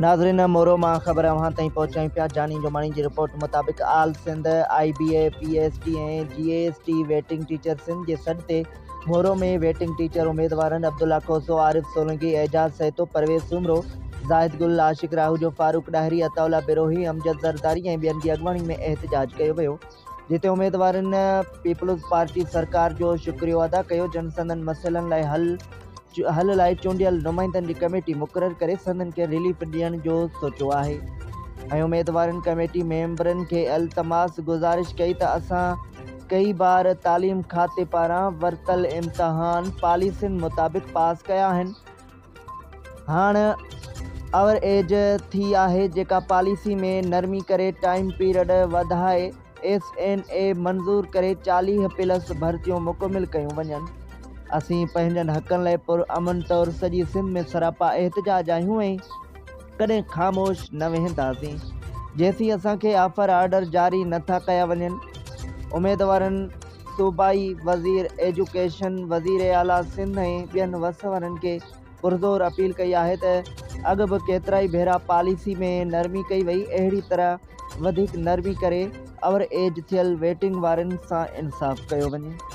ناظرين مورو مان خبر اوهان تائين پهچايون پيا جاني جماڻي جي رپورٽ مطابق all Sindh I B A P S T ۽ G S T waiting teacher Sindh جي سڏ تي مورو ۾ ويٽنگ ٽيچر اميدوارن عبدالله کوسو، عارف سولنگي، اعجاز سهتو، پرويز سومرو، زاهد گل، عاشق راهوجو، فاروق ڏاهري، عطاء الله بروهي، امجد زرداري ۽ ٻين جي اڳواڻي ۾ احتجاج ڪيو ويو جتي اميدوارن پيپلز پارٽي سرڪار جو شڪريو ادا ڪيو جن سندن مسئلن لاء حل حل لاء چونڊيل نمائندن جي ڪميٽي مقرر ڪري سندن کي رليف ڏيڻ جو سوچيو آهي ۽ اميدوارن ڪميٽي ميمبرن کي التماس گذارش ڪئي ته اسان ڪئي بار تعليم کاتي پاران ورتل امتحان پاليسين مطابق پاس ڪيا آهن هاڻ اور ايج ٿي آهي جيڪا پاليسي ۾ نرمي ڪري ٽائيم پيرڊ وڌائي ايس اين اي منظور ڪري 40 پلس ڀرتيون مڪمل ڪيون وڃن. اسين پنهنجن حقن لاء پر امن طور سڄي سنڌ ۾ سراپا احتجاج آهيون ۽ ڪڏهن خاموش نه ويهنداسين جيسين اسان کي آفر آرڊر جاري نه ٿا ڪيا وڃن. اميدوارن صوبائي وزير ايجوڪيشن، وزير اعليٰ سنڌ ۽ ٻين وس وارن کي پرزور اپيل ڪئي آهي ته اڳ به ڪيترائي ڀيرا پاليسي ۾ نرمي ڪئي وئي اهڙي طرح وڌيڪ نرمي ڪري اور ايج ٿيل ويٽنگ وارن سان انصاف ڪيو وڃي.